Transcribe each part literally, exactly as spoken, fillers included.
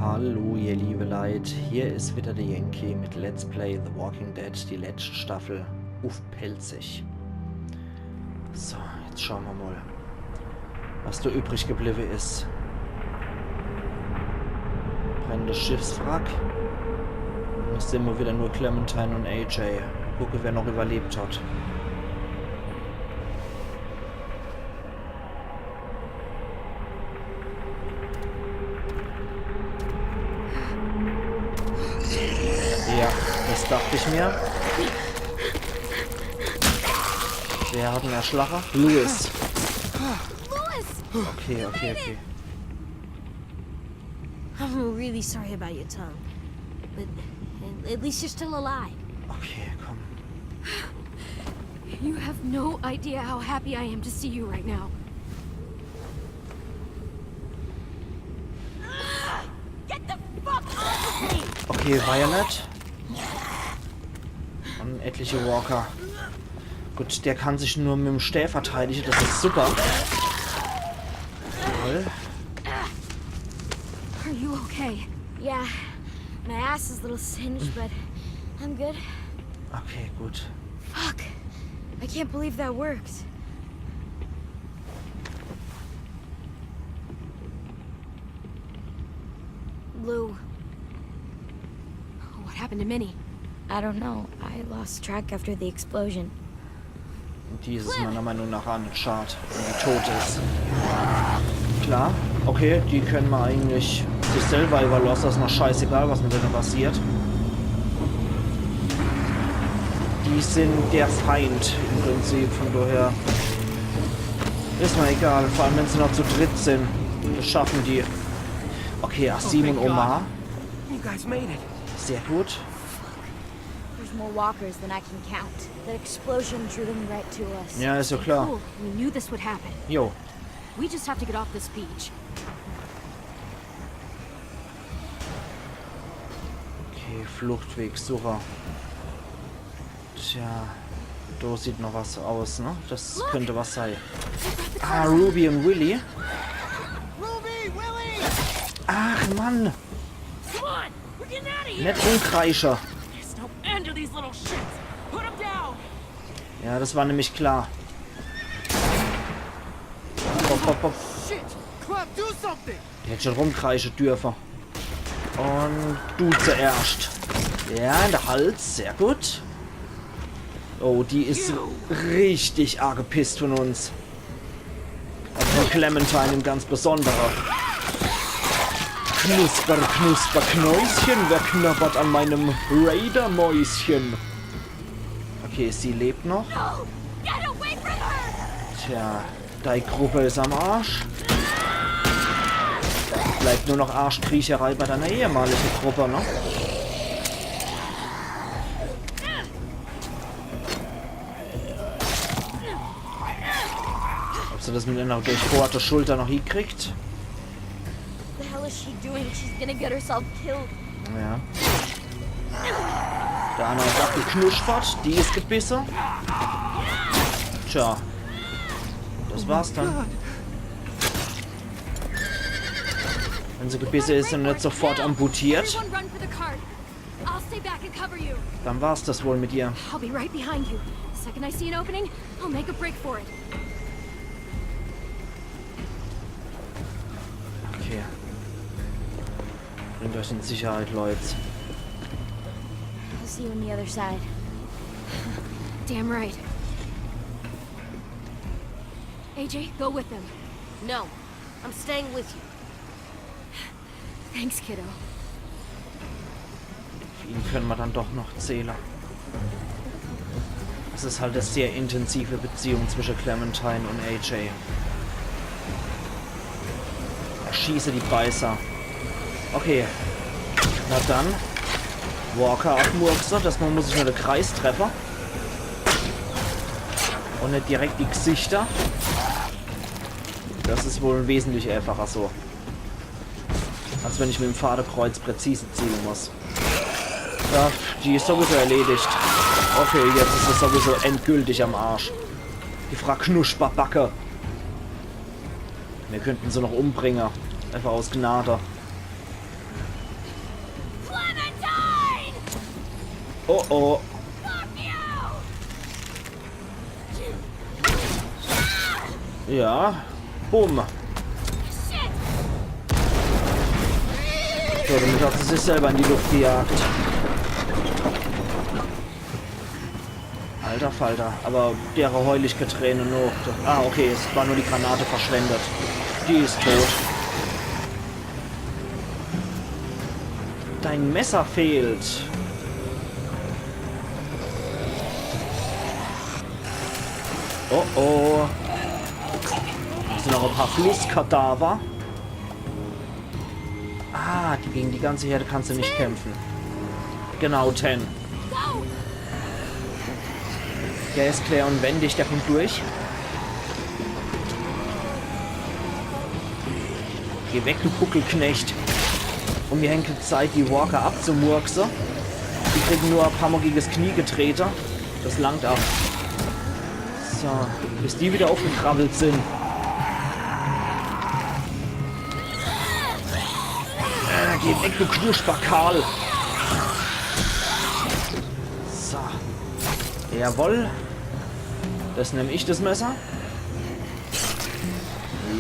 Hallo, ihr liebe Leit, hier is wieder der Yankee mit Let's Play The Walking Dead, die letzte Staffel uff Pälzisch. So, jetzt schaue mer mal, was do übrig gebliwwe is. Brennendes Schiffswrack. Un es sin mol wieder nur Clementine un A J. Gucke, wer noch iwwerlebt hat. Ja, des dacht ich mir. Wer hat en erschlache? Lewis. Lewis! Okay, okay, okay. I'm really sorry about your tongue. But at least you're still alive. Okay, komm. You have no idea how happy I am to see you right now. Get the fuck off of me! Okay, Violet. Un etliche Walker. Gut, der kann sich nur mit'm Stää verteidige, des is super. Jawohl. Are you okay? Yeah, my ass is a little singed, but I'm good. Okay, gut. Fuck. I can't believe that worked. Lou. What happened to Minnie? I don't know. I lost track after the explosion. Die is meiner Meinung nach aa net schad, wenn die tot is. Klar, okay, die kenne mer eigentlich sich selwer iwwerlosse, is mer scheißegal, was mit denne passiert. Die sin der Feind im Prinzip, von daher is mer egal, vor allem wenn se noch zu dritt sin. Des schaffe die. Okay, Asim un Omar. You guys made it. Sehr gut. There's more walkers than I can count. That explosion drew them right to us. Ja, is jo klar. Cool. We knew this would happen. Jo. We just have to get off this beach. Okay, Fluchtweg suche. Tja, do sieht noch was aus, ne? Des könnt was sei. Ah, Ruby un Willy. Ruby, Willy! Ach, Mann! Come on! We're getting out of here! Net rumkreische. There's no end to these little shits! Put them down! Ja, des war nämlich klar. Hopp, hopp, hopp. Shit! Clem, do something! Der hätt schun rumkreische dürfe. Un du zuerscht. Ja, in de Hals, sehr gut. Oh, die is richtig aagepisst von uns. Also von Clementine im ganz Besondere. Knusper, knusper, Knäuschen, wer knabbert an meinem Raider-Mäuschen? Okay, sie lebt noch. No! Get away from her! Tja, dei Gruppe is am Arsch. Bleibt nur noch Arschkriecherei bei deiner ehemalige Gruppe, ne? Ob se des mit einer durchbohrte Schulter noch hiekriegt? The hell is she doing? She's gonna get herself killed. Ja. Der anner is abgeknuspert, die is gebisse. Tja. Des war's dann. Wenn se gebisse is un net sofort amputiert, Everyone run for the cart. I'll stay back and cover you. dann war's des wohl mit ihr. I'll be right behind you. The second I see an opening, I'll make a break for it. Okay. Bringt euch in Sicherheit, Leute. I'll see you on the other side. Damn right. A J, go with them. No, I'm staying with you. Thanks, kiddo. Auf ihn könne mer dann doch noch zähle. Es is halt e sehr intensive Beziehung zwische Clementine un A J. Erschieße die Beißer. Okay. Na dann. Walker abmurkse, des Mol muss ich nur de Kreis treffe. Un net direkt die Gsichter. Des is wohl wesentlich einfacher so. Als wenn ich mit dem Fadenkreuz präzise ziele muss. Ja, die is sowieso erledigt. Okay, jetzt is se sowieso endgültig am Arsch. Die Frau Knusperbacke. Mir könnte se noch umbringe. Einfach aus Gnade. Oh oh. Ja. Bumm. So, damit hat sie sich selber in die Luft gejagt. Alter Falter, aber dere heul ich kä Träne noch. Ah, okay, es war nur die Granate verschwendet. Die ist tot. Dein Messer fehlt. Oh oh. Da sind noch ein paar Flusskadaver. Ah, die, gegen die ganze Herde kannst du nicht kämpfen. Genau, Tenn. Der ist klar und wendig, der kommt durch. Geh weg, du Puckelknecht. Und mir hängt Zeit, die Walker abzumurksen. Die kriegen nur ein paar Mal gegen das Knie getreten. Das langt ab. So, bis die wieder aufgekrabbelt sind. Äh, geh weg, du Knusperkarl. So. Jawoll. Das nemm ich, das Messer.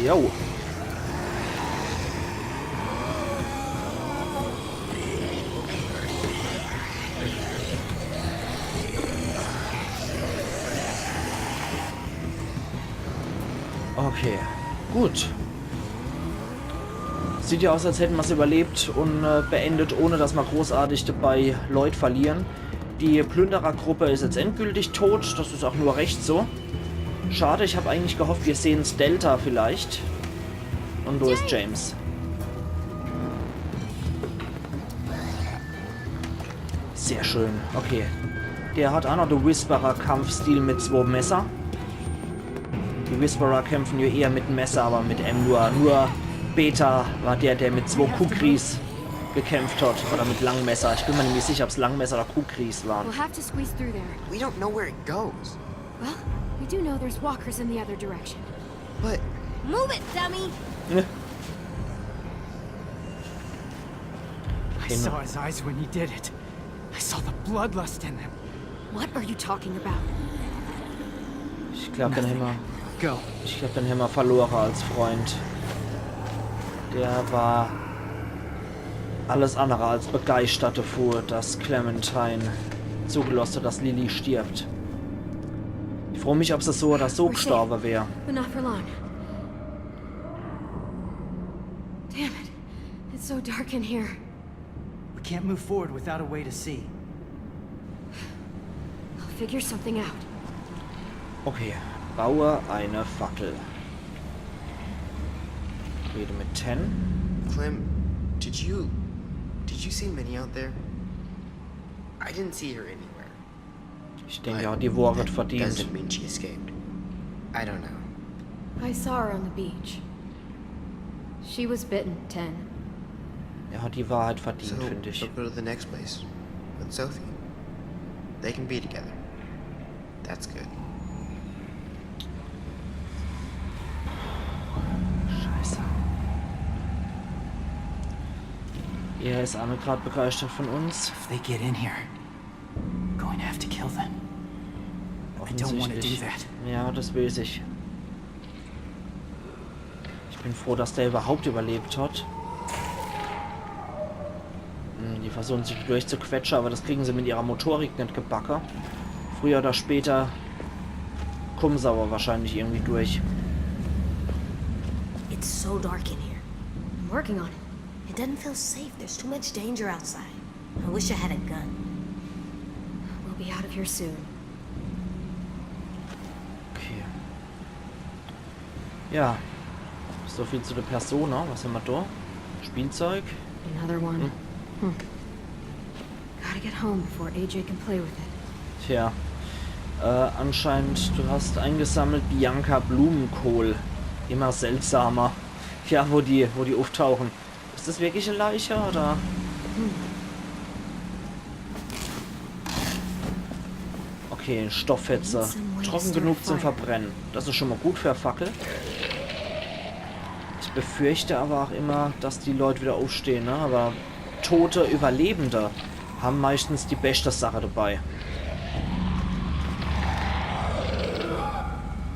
Jo. Okay, gut. Sieht ja aus, als hätten mer's überlebt und äh, beendet, ohne dass mer großartig dabei Leut verlieren. Die Plünderergruppe ist jetzt endgültig tot, das ist auch nur recht so. Schade, ich hab eigentlich gehofft, wir sehen's Delta vielleicht. Und wo ist James? Sehr schön, okay. Der hat auch noch den Whisperer-Kampfstil mit zwei Messer. Die Whisperer kämpfen ja eher mit Messer, aber mit M nur. Nur Beta war der, der mit zwei Kukris gekämpft hat. Oder mit Langmesser. Ich bin mir nicht sicher, ob's Langmesser oder Kukris waren. We'll have to squeeze through there. We don't know where it goes. Well, we do know there's walkers in the other direction. But Move it, dummy! Ne? I saw his eyes when he did it. I saw the bloodlust in them. What are you talking about? Ich glaub, den hämmer, Go. ich glaub, den hämmer verlore als Freund. Der war alles andere als begeistert davor, dass Clementine zugelost hat, dass Lilly stirbt. Ich frage mich, ob sie so oder so gestorben wäre. But not for long. Damn it. It's so dark in here. We can't move forward without a way to see. I'll figure something out. Okay, baue eine Fackel. Rede mit Tenn. Clem, did you did you see Minnie out there? I didn't see her anywhere. Ich denke, ja, die Ware hat That verdient. Doesn't mean she escaped. I don't know. I saw her on the beach. She was bitten, Tenn. Er hat die Wahrheit verdient, So finde ich. We'll go to the next place with Sophie. They can be together. That's good. Scheiße. Er ist auch nicht gerade begeistert von uns. If they get in here, I'm going to have to kill them. I don't want to do Offensichtlich. That. Ja, das weiß ich. Ich bin froh, dass der überhaupt überlebt hat. Hm, die versuchen sich durchzuquetschen, aber das kriegen sie mit ihrer Motorik nicht gebacke. Früher oder später kommen sie aber wahrscheinlich irgendwie durch. It's so dark in here. I'm working on it. It doesn't feel safe. There's too much danger outside. I wish I had a gun. We'll be out of here soon. Okay. Ja. So viel zu der Persona. Was hämmer da? Spielzeug. Another one. Hmm. Gotta get home before A J can play with it. Tja. Äh, anscheinend, du hast eingesammelt Bianca Blumenkohl. Immer seltsamer. Ja, wo die, wo die auftauchen. Ist das wirklich eine Leiche oder? Okay, Stofffetze. Trocken genug zum Verbrennen. Das ist schon mal gut für eine Fackel. Ich befürchte aber auch immer, dass die Leute wieder aufstehen, ne? Aber tote Überlebende Ham meistens die beschte Sache dabei.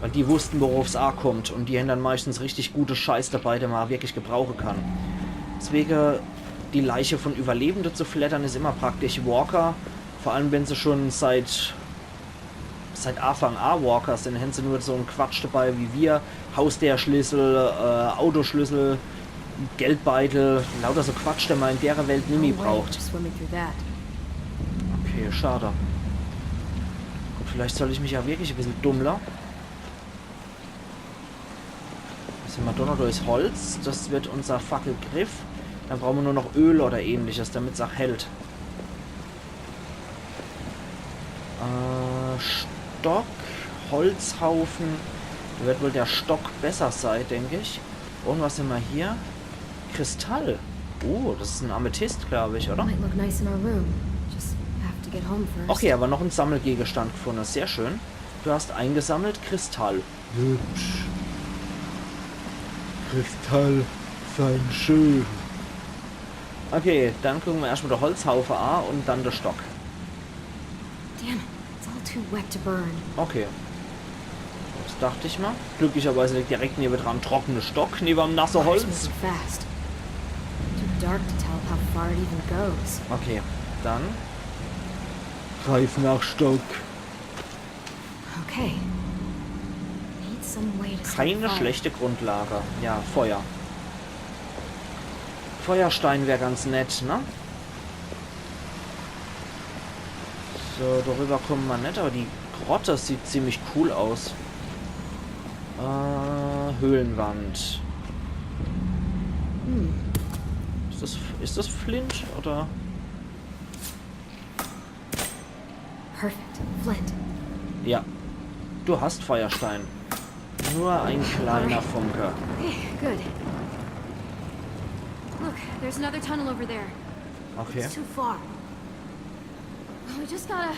Weil die wussten, worauf's akommt, und die hän dann meistens richtig gute Scheiß dabei, den ma wirklich gebrauche kann. Deswege, die Leiche von Überlebende zu fleddern, is immer praktisch. Walker, vor allem wenn se schon seit seit Anfang a Walker sin, hän se nur so en Quatsch dabei wie wir. Hausdeerschlüssel, äh, Autoschlüssel, Geldbeitel, lauter so Quatsch, den ma in dere Welt nimmi braucht. Swimming through that. Okay, schade. Gut, vielleicht soll ich mich ja wirklich e bissel dummle. Was hämmer do noch? Do is Holz. Das wird unser Fackelgriff. Dann brauche ma nur noch Öl oder ähnliches, damit's auch hält. Äh, Stock, Holzhaufen. Do wird wohl der Stock besser sei, denk ich. Und was hämmer hier? Kristall. Oh, das is en Amethyst, glaub ich, oder? Might look nice in our room. Just have to get home first. Okay, aber noch en Sammelgegenstand gefunde. Sehr schön. Du hast eingesammelt Kristall. Hübsch. Kristall, fein schön. Okay, dann gucke ma erschmal de Holzhaufe a und dann de Stock. Damn it, it's all too wet to burn. Okay. Das dacht ich mal. Glücklicherweise liegt direkt nebedran trockene Stock, nebe'm nasse Holz. Water's moving fast. Too dark to tell how far it even goes. Okay, dann. Greif nach Stock. Okay. Need some way to start a fire. Keine schlechte Grundlage. Ja, Feuer. Feuerstein wär ganz nett, ne? So, darüber komme ma net, aber die Grotte sieht ziemlich cool aus. Äh, Höhlenwand. Hm. Is das, is das Flint oder? Perfect. Flint. Ja. Du hast Feuerstein. Nur ein kleiner Funke. Okay, good. Look, there's another tunnel over there. Okay. It's too far. We just gotta,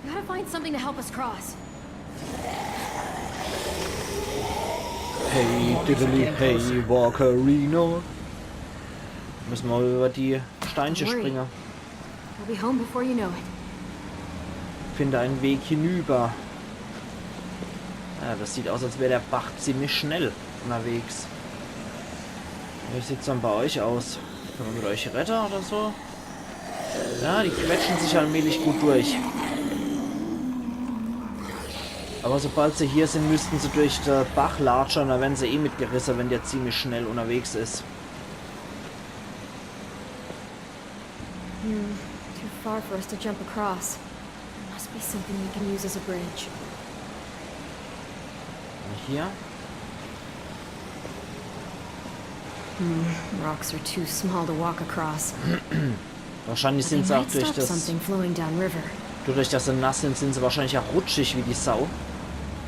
gotta find something to help us cross. Hey, diddly, hey, Walkerino. Müssen wir über die Steinche springen. We'll be home before you know it. Finde einen Weg hinüber. Ja, das sieht aus, als wär der Bach ziemlich schnell unterwegs. Wie sieht's dann bei euch aus? Kann man mit euch rette oder so? Ja, die quetschen sich allmählich gut durch. Aber sobald se hier sind, müssten se durch de Bach latschen, da werden se eh mitgerisse, wenn der ziemlich schnell unterwegs is. Hmm, too far for us to jump across. There must be something we can use as a bridge. Und hier? Hmm, rocks are too small to walk across. Wahrscheinlich sind se auch durch das, something flowing downriver. Dadurch, dass se nass sind, sind se wahrscheinlich auch rutschig wie die Sau.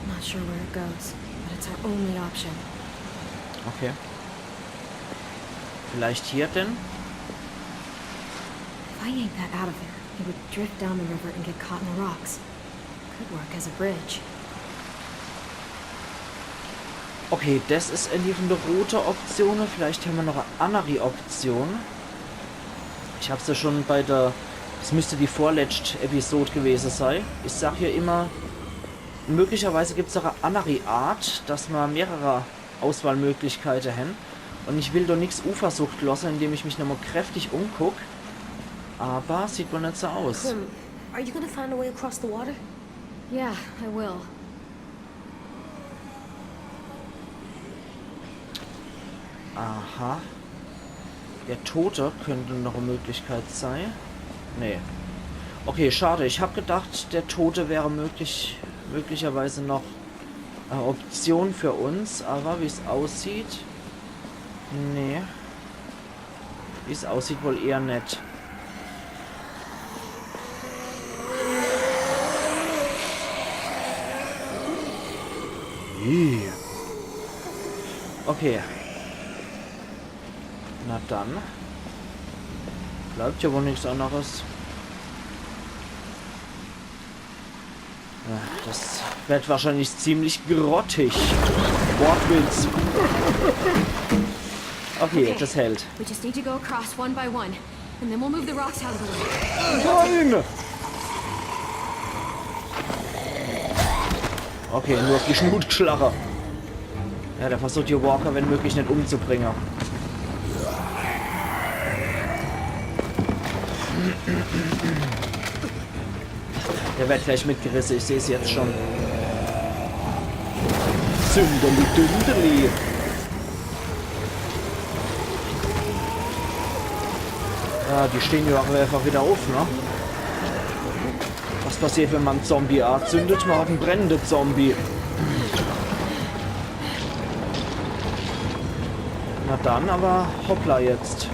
Not sure where it goes, but it's our only option. Okay. Vielleicht hier denn? If I yank that out of there, it would drift down the river and get caught in the rocks. Could work as a bridge. Okay, das is eine von de rote Optione. Vielleicht hämmer noch eine andere Option. Ich hab's ja schon bei der, es müsste die vorletzte Episode gewesen sein. Ich sag hier immer, möglicherweise gibt's auch eine andere Art, dass man mehrere Auswahlmöglichkeiten haben. Und ich will doch nix unversucht lassen, indem ich mich nochmal kräftig umguck. Aber sieht wohl nicht so aus. Clem, are you gonna find a way across the water? Yeah, I will. Aha. Der Tote könnte noch eine Möglichkeit sein. Nee. Okay, schade. Ich hab gedacht, der Tote wäre möglich, möglicherweise noch eine Option für uns, aber wie's aussieht, nee. Wie's aussieht, wohl eher net. Ih. Okay. Na dann. Bleibt ja wohl nix anderes. Ja, das wird wahrscheinlich ziemlich grottig. Wortwitz. Okay, okay, das hält. We just need to go across one by one. And then we'll move the rocks out of the way. Nein! Okay, nur uff die Schnut geschlache. Ja, der versucht hier Walker, wenn möglich, net umzubringe. Der werd gleich mitgerisse, ich seh's jetzt schon. Zündeli, dündeli. Ah, die stehn ja auch einfach wieder uff, ne? Was passiert, wenn ma en Zombie anzündet? Ma hat en brennende Zombie. Na dann, aber hoppla jetzt.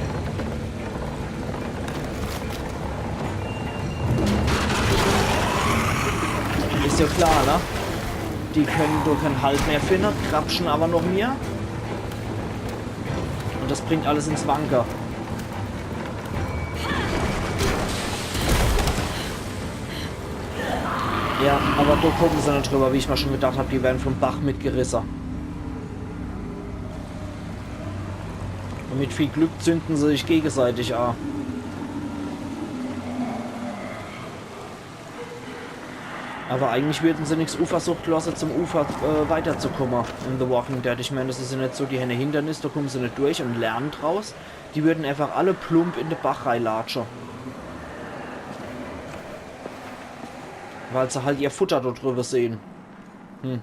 Is ja klar, ne? Die können, do kein Halt mehr finde, grapschen aber noch mehr. Und das bringt alles ins Wanke. Ja, aber do kommen se net drüber, wie ich mir schon gedacht hab, die werden vom Bach mitgerisse. Und mit viel Glück zünden se sich gegenseitig an. Aber eigentlich würden se nix unversucht lasse, zum Ufer, äh, weiterzukommen in The Walking Dead. Ich meine, das is ja net so, die hänn e Hindernis, do kommen se net durch und lernen draus. Die würden einfach alle plump in de Bach reilatsche. Weil se halt ihr Futter do drüber sehen. Hm.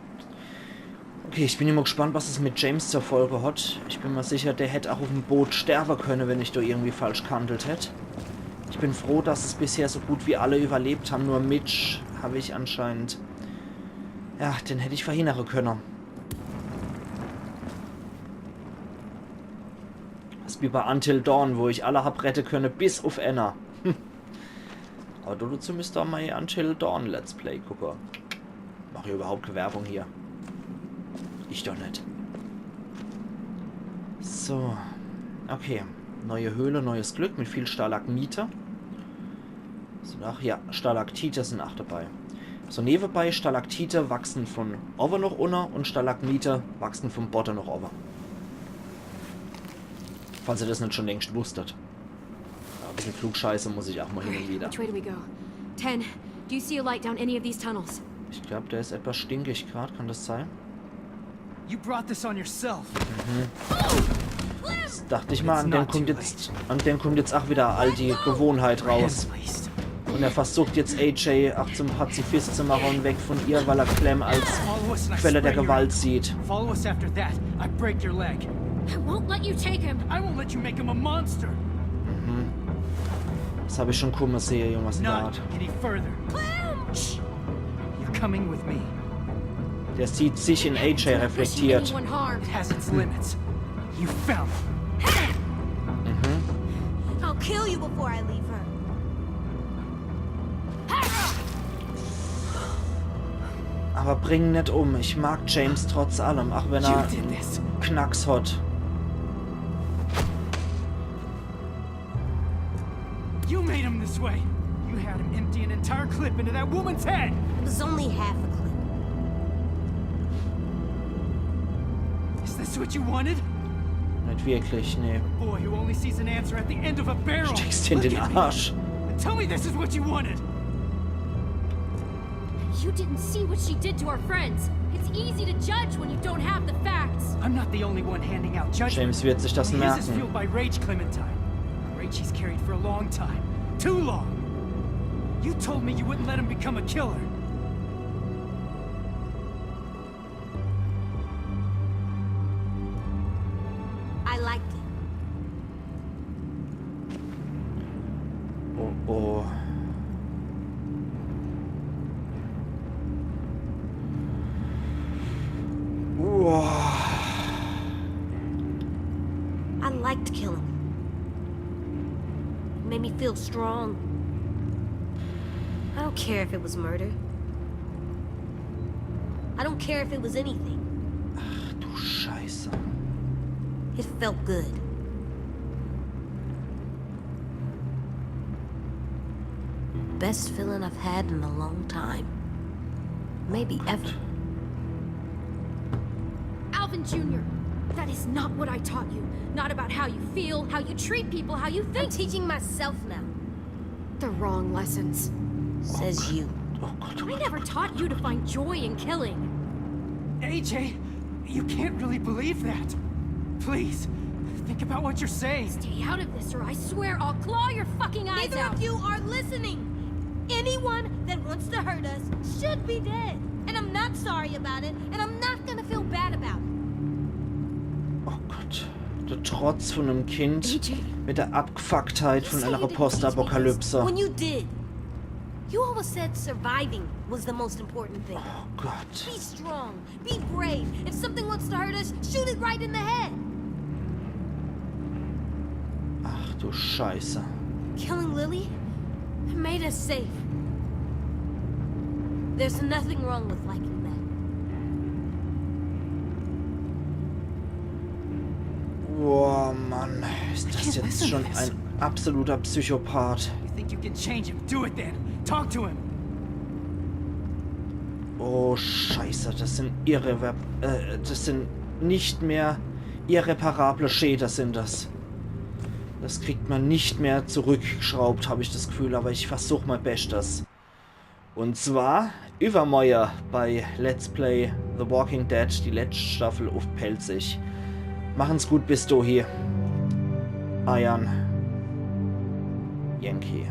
Okay, ich bin immer gespannt, was es mit James zur Folge hat. Ich bin mir sicher, der hätt auch uff'm Boot sterbe könne, wenn ich do irgendwie falsch gehandelt hätt. Ich bin froh, dass es bisher so gut wie alle überlebt haben. Nur Mitch hab ich anscheinend. Ja, den hätt ich verhindere könne. Das is wie bei Until Dawn, wo ich alle hab rette könne, bis uff enner. Hm. Aber du, dazu müsst ihr mal Until Dawn Let's Play gucke. Mach ich überhaupt keine Werbung hier? Ich doch net. So. Okay. Neue Höhle, neues Glück mit viel Stalagmite. Sind ach, ja, Stalaktite sind ach dabei. So, nebenbei, Stalaktite wachsen von oben nach unten und Stalagmite wachsen von Boden nach oben. Falls ihr das net schon längst wusstet. Ja, ein bisschen Klugscheiße muss ich auch mal hin und wieder. Which way do we go? Ten, do you see a light down any of these tunnels? Ich glaub, der ist etwas stinkig grad, kann das sein? You brought this on yourself. Dacht ich mal, an dem kommt jetzt, an dem kommt jetzt auch wieder all die Gewohnheit raus. Und er versucht jetzt A J auch zum Pazifist zu machen und weg von ihr, weil er Clem als Quelle der Gewalt sieht. Follow us after that. I break your leg. I won't let you take him. I won't let you make him a monster. Das hab ich schon kommen sehen, irgendwas in der Art. Not any further. Clem! You're coming with me. Der sieht sich in A J reflektiert. Anyone harm. It has its limits. You found it. I'll kill you before I leave her. Aber bring net um. Ich mag James trotz allem, auch wenn er Knacks hat. You made him this way. You had him empty an entire clip into that woman's head. It was only half a clip. Is this what you wanted? Net wirklich, nee. A boy who only sees an answer at the end of a barrel. Steckst in den Arsch. Tell me this is what you wanted. You didn't see what she did to our friends. It's easy to judge when you don't have the facts. I'm not the only one handing out judgment. James wird sich das merken. His is fueled by rage, Clementine. A rage he's carried for a long time. Too long. You told me you wouldn't let him become a killer. I liked it. Oh, oh. Uah. I liked killing. It made me feel strong. I don't care if it was murder. I don't care if it was anything. Ach du Scheiße. It felt good. Best feeling I've had in a long time. Maybe ever. Alvin Junior, That is not what I taught you. Not about how you feel, how you treat people, how you I'm think. Teaching myself now. The wrong lessons. Says you. Oh Gott, oh I Gott. Never taught you to find joy in killing. A J, you can't really believe that. Please, think about what you're saying. Stay out of this, or I swear I'll claw your fucking eyes Neither out. Of you are listening. Anyone that wants to hurt us should be dead. And I'm not sorry about it, and I'm not gonna feel bad about it. Oh Gott. Der Trotz von einem Kind A J, mit der Abgefucktheit You von say einer you didn't teach me this Postapokalypse. When you did, you always said surviving was the most important thing. Oh Gott. Be strong, be brave. If something wants to hurt us, shoot it right in the head. Ach du Scheiße. Killing Lily made us safe. There's nothing wrong with liking that. Boah, Mann. Ist das can't jetzt listen schon to this. Ein absoluter Psychopath? You think you can change him? Do it then. Talk to him. Oh, Scheiße. Das sind irre... Äh, das sind nicht mehr irreparable Schäden sind das. Das kriegt man nicht mehr zurückgeschraubt, habe ich das Gefühl, aber ich versuch mein Bestes. Und zwar übermorje bei Let's Play The Walking Dead, die letzte Staffel auf Pälzisch. Machen's gut bis dohi. Eiern Yankee.